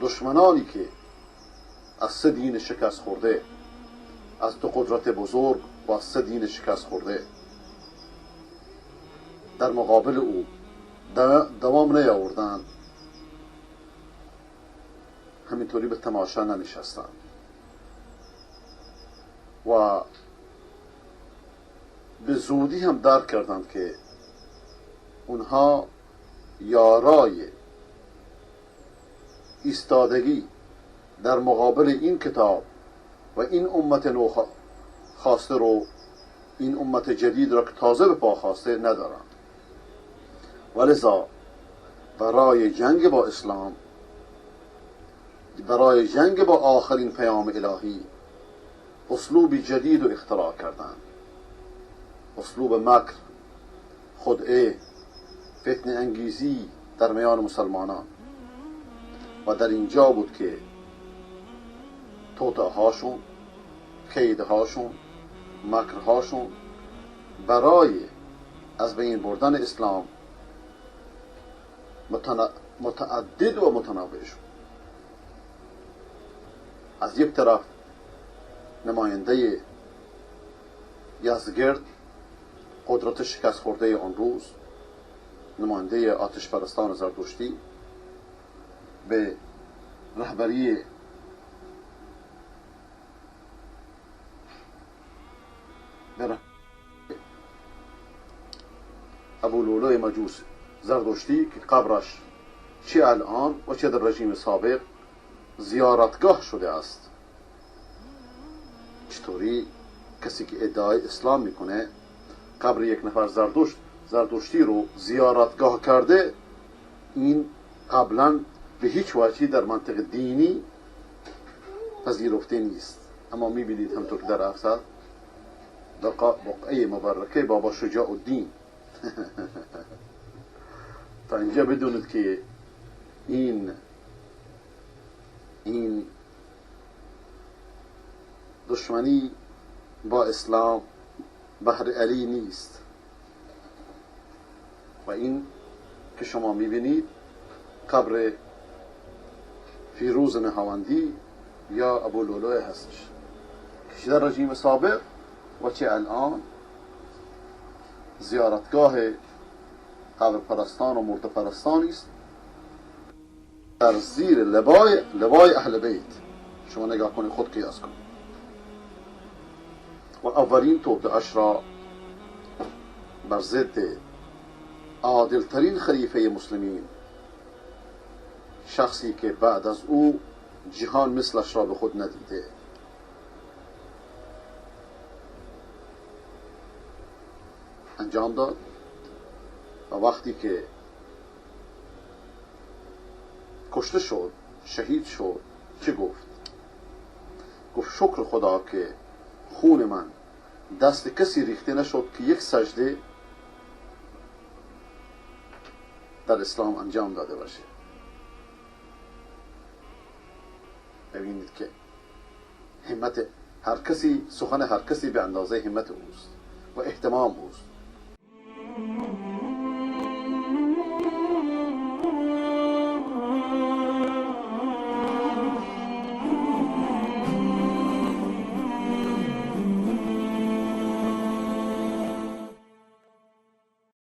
دشمنانی که از سه دین شکست خورده، از دو قدرت بزرگ و از سه دین شکست خورده در مقابل او دوام نیاوردند، همینطوری به تماشا ننشستند و به زودی هم درک کردند که اونها یارای ایستادگی در مقابل این کتاب و این امت نو خواسته رو، این امت جدید را که تازه به پا خواسته ندارند. ولذا برای جنگ با اسلام، برای جنگ با آخرین پیام الهی، اسلوبی جدید رو اختراع کردند. اسلوب مکر، خدعه، فتنه انگیزی در میان مسلمانان. و در اینجا بود که توطئه هاشون، کیدهاشون، مکرهاشون برای از بین بردن اسلام متعدد و متنوع شد. از یک طرف نماینده یزدگرد، قدرت شکست خورده آن روز، نماینده آتش پرستان زرتشتی، به رهبری ابولولوی مجوس زردشتی که قبرش چه الان و چه در رژیم سابق زیارتگاه شده است. چطوری کسی که ادعای اسلام میکنه قبر یک نفر زردشتی رو زیارتگاه کرده، این قبلا به هیچ وجهی در منطق دینی پذیرفته نیست. اما میبینید همطور که در افسر بقعه مبارکه بابا شجاع الدین تا اینجا بدونید که این دشمنی با اسلام بهر علی نیست. و این که شما میبینید قبر فیروز نهاوندی یا ابولولوی هستش که در رژیم سابق و چه الان زیارتگاه قبر پرستان و مرده پرستانی است در زیر لوای اهل بیت. شما نگاه کنید، خود قیاس کنید. و اولین توطئه‌اش را بر ضد عادلترین خلیفه مسلمین، شخصی که بعد از او جهان مثلش را به خود ندیده، انجام داد. و وقتی که کشته شد، شهید شد، چه گفت؟ گفت شکر خدا که خون من دست کسی ریخته نشد که یک سجده در اسلام انجام داده باشه. ببینید که همت هر کسی، سخن هر کسی به اندازه همت اوست و اهتمام اوست.